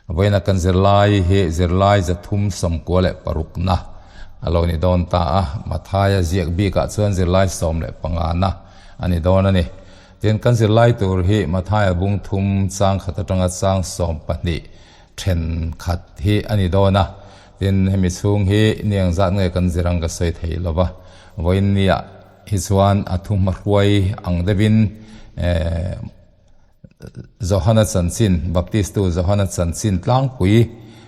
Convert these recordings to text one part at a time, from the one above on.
Vawiina kan zirlai hi zirlai 396 na a lo ni dawn ta a, Mathaia ziak bikah chuan zirlai 15 na a ni dawn a ni. Tin, kan zirlai tur hi Mathaia bung thum chang khat atanga chang 12 thenkhat hi a ni dawn a. Tin, hemi chhung hi ni engzat nge kan zir ang ka sawi thei lo va, vawiin niah hi chuan a thuhmahruai ang deuhin Johana chanchin, Baptistu Johana chanchin tlangpui,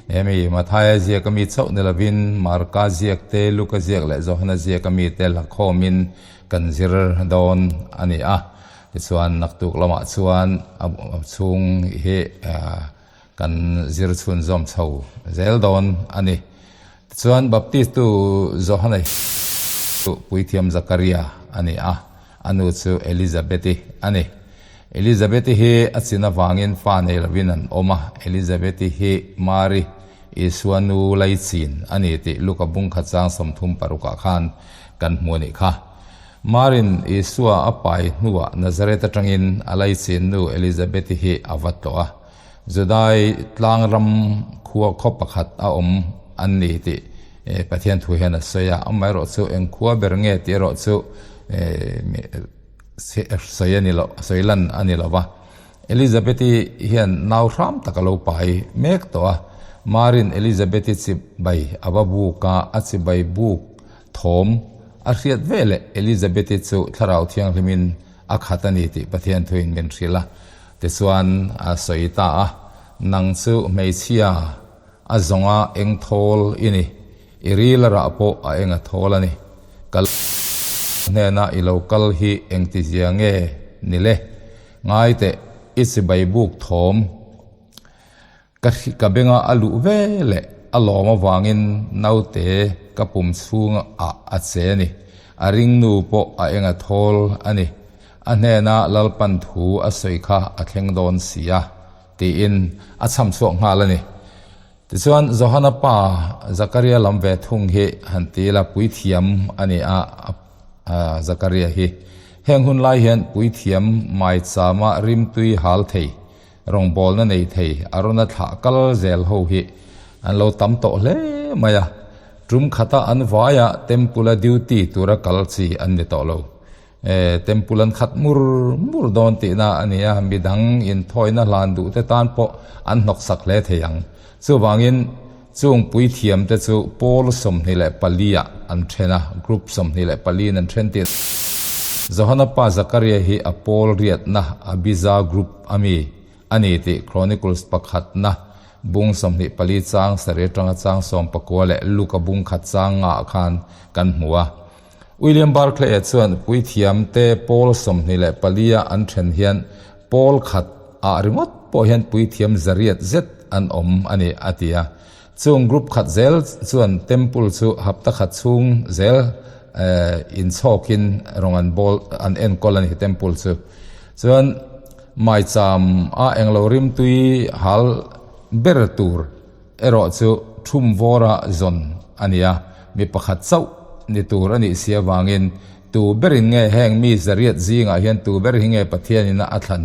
hemi Mathaia ziak ami chauh ni lovin Marka ziak te, Luka ziak leh Johana ziak ami te la khawmin kan zir dawn a ni a. Tichuan naktuk lamah chuan a chhung hi kan zir chhunzawm chho zel dawn a ni. Tichuan Baptistu Johana hi puithiam Zakaria a ni a, a nu chu Elizabeth-i a ni. Elizabeth-i hi a chin avangin fa nei lovin an awm a, Elizabeth-i hi Mari, Isua nu laichin a ni tih Luka bung khat chang 36 ah khan kan hmu a nih kha. Marin Isua a pai hnuah Nazareth atangin a laichin nu Elizabeth-i hi a va tlawh a. Judai tlangram khua khaw pakhat a awm an ni tih Pathian thu hian a sawi a, amaherawh chu eng khua ber nge tih erawh chu sawi a ni lo, sawi lan a ni lo va. Elizabeth-i hian nau hram tak a lo pai mek tawh a, Marin Elizabeth-i chibai a va buk a, a chibai buk thawm a hriat veleh Elizabeth-i chu Thlarau Thianghlimin a khat a ni tih Pathian thuin min hrilh a. Tichuan a sawi ta a, Nang chu hmeichhia a zawnga eng thawl i ni, i ril a rah pawh a eng a thawl a ni. Ka hnena i lo kal hi engtizia nge ni le? Ngai teh, i chibai buk thawm ka ka benga a luh ve leh a lawm avangin naute ka pum chhungah a che a ni. A ringnu pawh a eng a thawl a ni. A hnena Lalpan thu a sawi kha a thleng dawn si a, tiin a chham chhuak nghal a ni. Tichuan, Johana pa Zakaria lam ve thung hi han ti ila puithiam a ni a, Zakaria hi heng hun lai hian puithiam maichama rimtui hal thei, rawngbawlna nei thei Arona thlah kal zel ho hi an lo tam tawh hle mai a, tum khata an vaia Temple-a duty tura kal chi an ni tawh lo. E, Temple an khat mur mur dawn tihna a ni a, midang inthawina hlan duh te tan pawh an hnawksak hle thei ang. Chuvangin, chung puithiam te chu pawl 24 ah an then a, group 24 in an then tih. Johana pa Zakaria hi a pawl riatna Abijah group a mi a ni tih Chronicles pakhatna bung 24 chang sarih atanga chang 19 leh Luka bung khat chang nga ah khan kan hmu a. William Barclay-a chuan puithiamte pawl 24 a an then hian pawl khat ah ringawt pawh hian puithiam zariat zet an awm a ni a ti a. Chung group khat zel chuan temple chu hapta khat chhung zel inchhawkin rawng an bawl an enkawl a ni temple chu. Chuan maicham a englo rimtui hal ber tur erawh chu thum vawra zawn a ni a, mi pakhat chauh ni tur a nih si avangin tu berin nge heng mi zariat zingah hian tu ber hi nge Pathianin a thlan?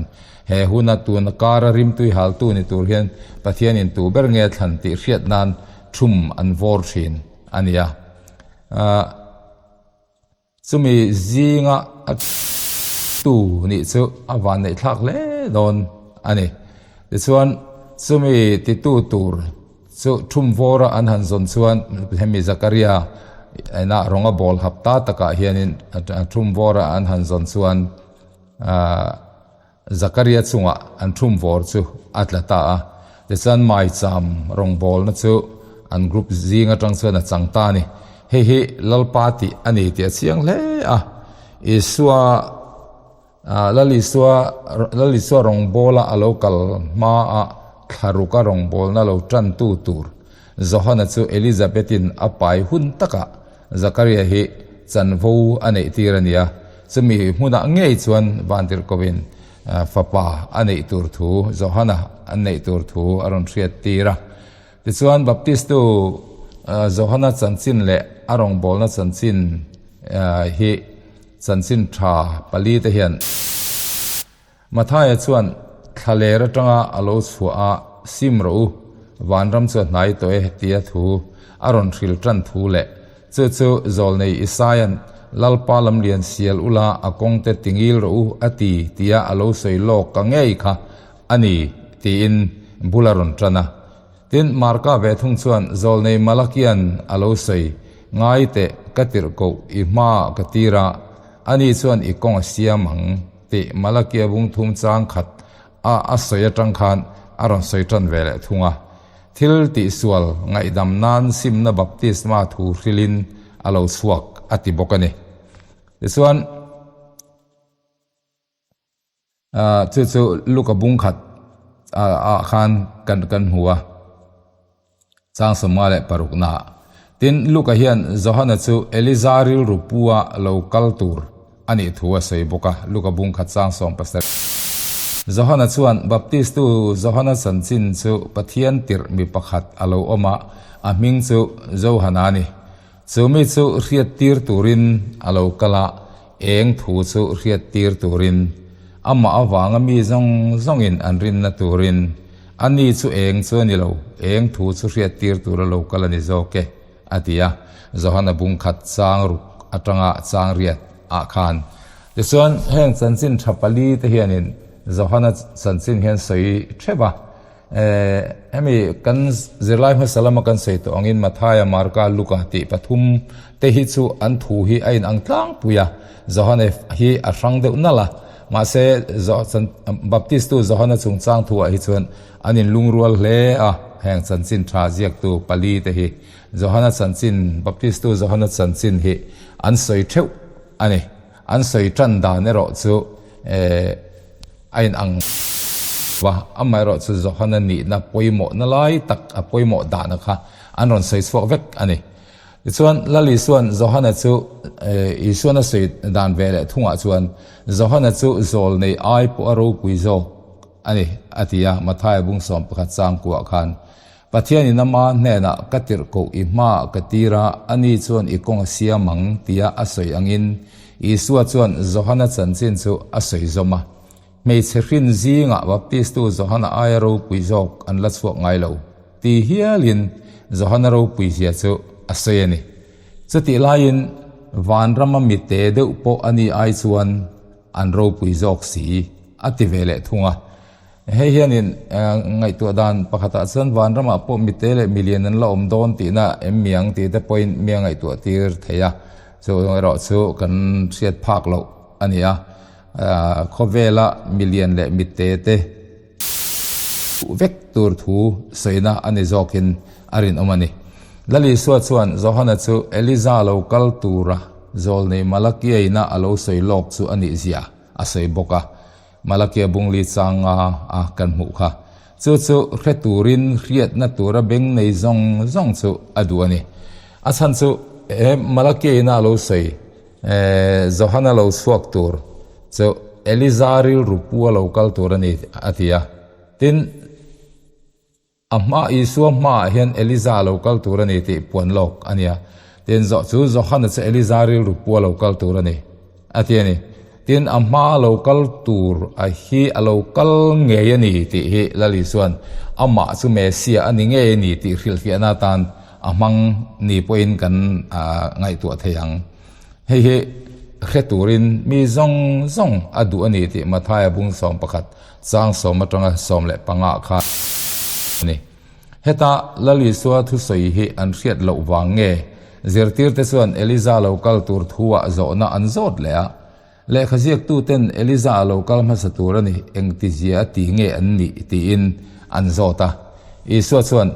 He huna tuna kara rimtui haltu ni tur hian Pathianin tu ber nge a thlan tih hriat nan thum an vawr thin a ni a. Chumi zinga a tu nih chu a vanneih thlak hle dawn a ni. Tichuan, chumi titu tur chu thum vawra an han zawn chuan hemi Zakaria inah rawnga bawl hapta takah hianin thum vawra an han zawn chuan Zakaria chungah an thum vawr chu a tla ta a. Tichuan maicham rawngbawlna chu an group zing atang chuan a chang ta a ni. Hei hi Lalpa tih a ni tih a chiang hle a. Isua, Lal Isua, Lal Isua rawngbawla a lo kal hmaah thlaruka rawngbawlna lo tantu tur Johana chu Elizabeth-in a pai hun takah Zakaria hi chanvo a neih tir a ni a, chumi hmunah ngei chuan Vantirhkovin fapa a neih tur thu, Johana an neih tur thu a rawn hriat tir a. Tichuan Baptistu Johana chanchin leh a rawngbawlna chanchin hi chanchin tha pali te hian Mathaia chuan thlaler atanga a lo chhuah a, Sim rawh u. Vanram chu a hnai tawh e tia thu a rawn hril tan thu leh chu chu Zawlnei Isaia'n Lalpa lamlian sial ula a kawngte tingil rawh u a ti tia a lo sawi lawk ka ngei kha a ni tiin bul a rawn tan a. Tin, Marka ve thung chuan Zawlnei Malakia'n a lo sawi ngai teh ka tirh koh i hmaah ka tir a, ani chuan i kawng a siam ang tih Malakia bung thum chang khat a a sawi atang khan a rawn sawi tan ve leh thung a. Thil tihsual ngaihdam nan simna baptisma thu hrilhin a lo chhuak a ti bawk a ni. Tichuan, chu chu Luka bung khat ah khan kan kan hmu a, chang 56 naah. Tin, Luka hian Johana chu Eliza rilru pua lo kal tur a nih thu a sawi bawk a, Luka bung khat chang 70. Johana chuan Baptistu Johana chanchin chu Pathian tirh mi pakhat a lo awm a, a hming chu Johana a ni. Chu mi chu hriattir turin a lo kal a, eng thu chu hriattir turin, amah avanga mi zawng zawngin an rinna turin, ani chu eng chu a ni lo, eng thu chu hriattir tur a lo kal a ni zawk e, a ti a, Johana bung khat chang ruk atanga chang riat ah khan. Tichuan, heng chanchin tha pali te hianin Johana chanchin hian sawi theuh a. Hemi kan zirlai hmasa lama kan sawi tawh angin Mathaia, Marka, Luka tih pathum te hi chu an thu hi a inang tlangpui a, Johane hi a hrang deuh nalh a, mahse Baptistu Johana chungchang thuah hi chuan an inlungrual hle a, heng chanchin tha ziaktu pali te hi Johana chanchin, Baptistu Johana chanchin hi an sawi theuh a ni. An sawi tan dan erawh chu a inang va, amaherawh chu Johana nihna pawimawhna lai tak a pawimawh dahna kha an rawn sawi chhuak vek a ni. Tichuan, Lal Isua'n Johana chu Isua'n a sawi dan ve leh thungah chuan Johana chu zawl nei ai pawh a ropui zawk a ni a ti a, Mathaia bung 11 chang kuah khan Pathianin ama hnenah ka tirhkoh i hmaah ka tir a, ani chuan i kawng a siam ang, tia a sawi angin Isua chuan Johana chanchin chu a sawi zawm a. Hmeichhe hrin zingah Baptistu Johana aia ropui zawk an la chhuak ngai lo, ti hialin Johana ropui zia chu a sawi a ni. Chutih laiin vanrama mite deuh pawh ani ai chuan an ropui zawk si, a ti ve leh thung a. Hei hianin ngaihtuah dan pakhatah chuan vanramah pawh mite leh milian an la awm dawn tihna em mi ang tih te pawhin mi a ngaihtuah tir thei a, chu erawh chu kan hriat phak loh a ni a. Khawvela milian leh mite te vek tur thu sawina a ni zawkin a rinawm a ni. Lal Isua chuan Johana chu Eliza lo kal tura zawlnei Malakiaina a lo sawi lawk chu a nih zia a sawi bawk a. Malakia bungli changa a kan hmuh kha. Chu chu hre turin hriatna tura beng nei zawng zawng chu a duh a ni. A chhan chu he Malakia ina a lo sawi Johana lo chhuak tur chu Eliza rilru pu a lo kal tur a ni a ti a. Tin, A hma, Isua hmaah hian Eliza a lo kal tur a ni tih puan lawk a nia. Tin, zawh chu Johana chu Eliza rilru pu a lo kal tur a ni, a ti a ni. Tin, a hma a lo kal tur a hi a lo kal ngei a ni tih hi Lal Isua'n amah chu Messiah a ni ngei a ni tih hrilhfiahna atan a hmang ni pawhin kan ngaihtuah thei ang. Hei hi hre turin mi zawng zawng a duh a ni tih Mathaia bung 11 Chang sawm atanga 15 kha a ni. Heta Lal Isua thusawi hi an hriat loh vang nge zirtirte chuan Eliza lo kal tur thuah zawhna an zawt leh a, lehkha ziaktuten Eliza a lo kal hmasa tur a ni engtizia a ti nge an nih tiin an zawt a. Isua chuan,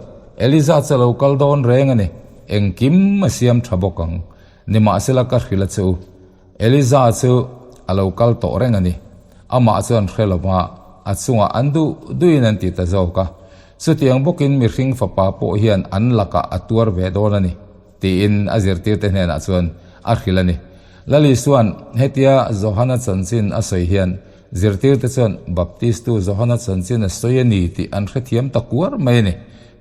Eliza chu a lo kal dawn reng a ni, engkim a siam tha bawk ang, nimahsela ka hrilh a che u. Eliza chu a lo kal tawh reng a ni. Amah chuan hre lo va, a chungah an duh duhin an ti ta zawk a. Chutiang bawkin mihring fapa pawh hian an lakah a tuar ve dawn a ni, tiin a zirtirte hnenah chuan a hrilh a ni. Lal Isua'n hetia Johana chanchin a sawi hian zirtirte chuan Baptistu Johana chanchin a sawi a ni tih an hrethiam ta kuar mai a ni.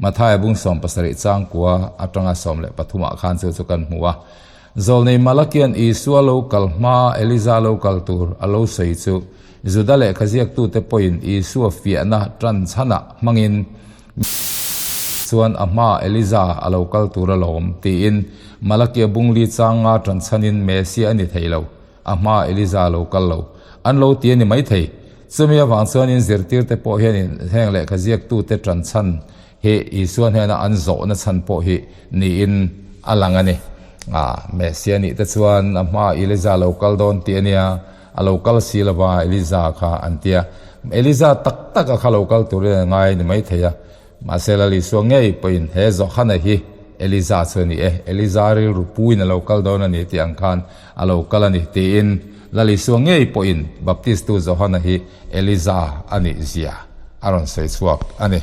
Mathaia bung 70 changkua atanga 13 ah khan chu chu kan hmu a. Zawlnei Malakia'n Isua lo kal hma Eliza lo kal tur a lo sawi chu Juda lehkha ziaktute pawhin Isua fiahna tan chhanah hmangin. Chuan a hmaah Eliza a lo kal tur alawm, tiin Malakia bungli changa ṭan chhanin Messia a ni thei lo, a hmaah Eliza a lo kal lo. An lo ti a ni maithei. Chumi avang chuanin zirtirte pawh hianin heng lehkha ziaktute ṭan chhan hi Isua hnena an zawhna chhan pawh hi niin a lang a ni. Messia nih te chuan a hmaah Eliza a lo kal dawn tih a nia. A lo kal si lo va, Eliza kha an ti a. Eliza tak tak a kha lo kal turin a ngai ni maithei a. Mahse Lal Isua ngei pawhin he Johana hi Eliza chu a ni e, Eliza rilru puin a lo kal dawn a ni tih ang khan a lo kal a ni tiin Lal Isua ngei pawhin Baptistu Johana hi Eliza a nih zia a rawn sawi chhuak a ni.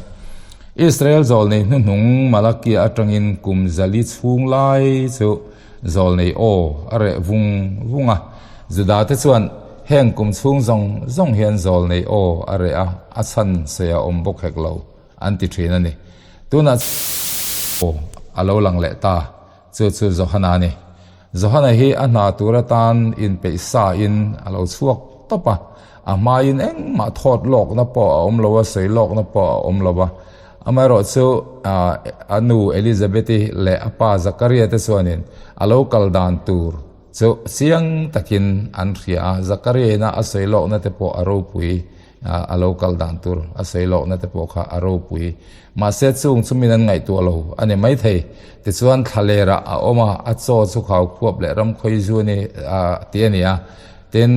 Israel zawlnei hnuhnung Malakia atangin kum zali chhung lai chu Zawlnei aw a reh vung vung a, Juda te chuan heng kum chhung zawng zawng hian zawlnei aw a reh a, a chhan sawi a awm bawk hek lo an ti thin a ni. Tunah aw a lo lang leh ta, chu chu Johana a ni. Johana hi a hna tur atan inpeih sa in a lo chhuak tawp a, a hmain engmah thawt lawkna pawh a awm lo a, sawi lawkna pawh a awm lo a, Amaherawhchu, a nu Elizabeth-i leh a pa Zakaria te chuanin a lo kal dan tur chu chiang takin an hria a, Zakaria ina a sawi lawkna te pawh a ropui, a lo kal dan tur a sawi lawkna te pawh kha a ropui. Mahse, chung chu min an ngaihtuah lo a ni maithei. Tichuan, thlalerah a awm a, a chaw chu khau khuap leh ram khawi zu a ni tih a ni a. Tin,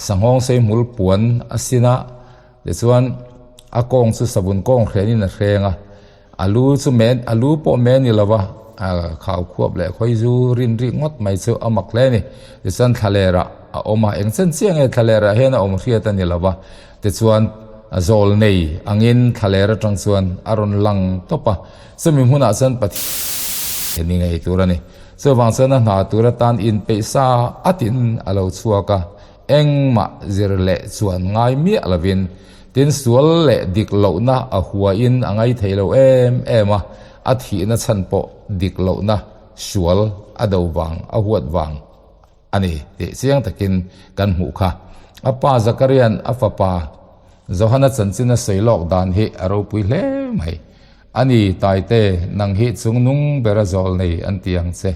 sanghawng sei hmul puan a sin a. Tichuan, a kawng chu savun kawng hrenin a hreng a, a lu chu men, a lu pawh men ni lova, a khau khuap leh khawi zu rin rik ngawt mai chu a mak hle a ni. Tichuan, thlalerah a awm a, eng chen chiah nge thlalerah hian a awm hriat a ni lova, tichuan, a zawl nei angin thlaler atang chuan a rawn lang tawp a, chumi hmunah chuan Pathian ni ngei tur a ni. Chuvang chuan a hna tur atan inpeih sa atin a lo chhuak a. Engmah zir leh chuan ngai miah lovin, tin sual leh dik lohna a huain a ngai thei lo em em a, a thihna chhan pawh dik lohna sual a do vang, a huat vang a ni tih chiang takin kan hmuh kha. A pa Zakaria'n a fapa Johana chanchin a sawi lawk dan hi a ropui hle mai. A ni, Taite, nang hi chungnung bera zawl nei an ti ang che.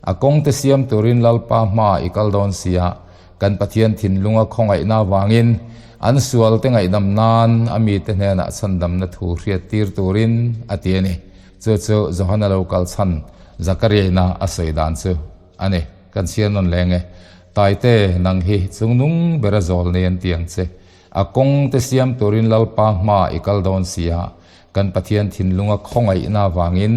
A kawngte siam turin Lalpa hma i kal dawn si a, kan Pathian thinlunga khawngaihna avangin an sualte ngaihdam nan a mite hnenah chhandamna thu hriat tir turin a ti a ni. Chu chu Johana lo kal chhan Zakariaina a sawi dan chu a ni. Kan chhiar nawn leng e. Taite, nang hi chungnung bera zawl nei an ti ang che. A kawngte siam turin Lalpa hma i kal dawn si a, kan Pathian thinlunga khawngaihna avangin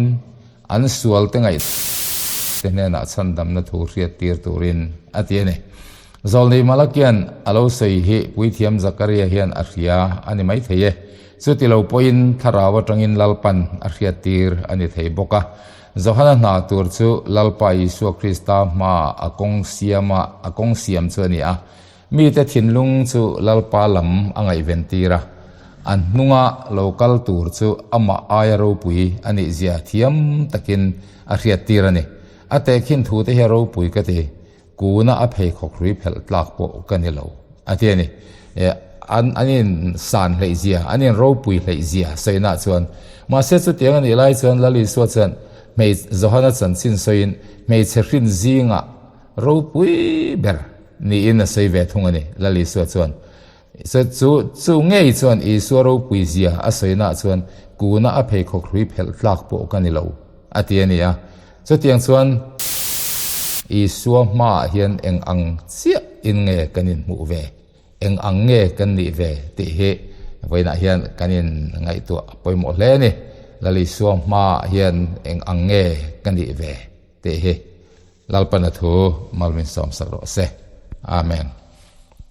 an sualte ngaihte hnenah chhandamna thu hriat tir turin a ti a ni. Zawlnei Malakian a lo sawi hi Puithiam Zakaria hian a hria a ni maithei e. Chuti lo pawhin thlarau atangin Lalpan a hriat tir a ni thei bawk a. Johana hna tur chu Lalpa Isua Krista hmaah a kawng siama a kawng siam chu a ni a. Mite thinlung chu Lalpa lam a ngaihven tir a, a hnunga lo kal tur chu amah aia ropui a nih zia thiam takin a hriat tir a ni. A tehkhin thu te hi a ropui ka ti, kuna a pheikhawk hrui phelh tlak pawh ka ni lo, a ti a ni. An an in san hleih zia, an in ropui hleih zia sawina chuan. Mahse chutiang a nih lai chuan Lal Isua chuan hmei Johana chanchin sawiin hmeichhe hrin zingah ropui ber niin a sawi ve thung a ni, Lal Isua chuan. Chu chu ngei chuan Isua ropui zia a sawinaah chuan kuna a pheikhawk hrui phelh tlak pawh ka ni lo, a ti a ni a. Chutiang chuan Isua hmaah hian eng ang chiah in nge kan inhmuh ve, eng ang nge kan nih ve tih hi vawiinah hian kan in ngaihtuah pawimawh hle a ni. Lal Isua hmaah hian eng ang nge ka nih ve tih hi. Lalpana thu malmin sawmsak rawh se. Amen.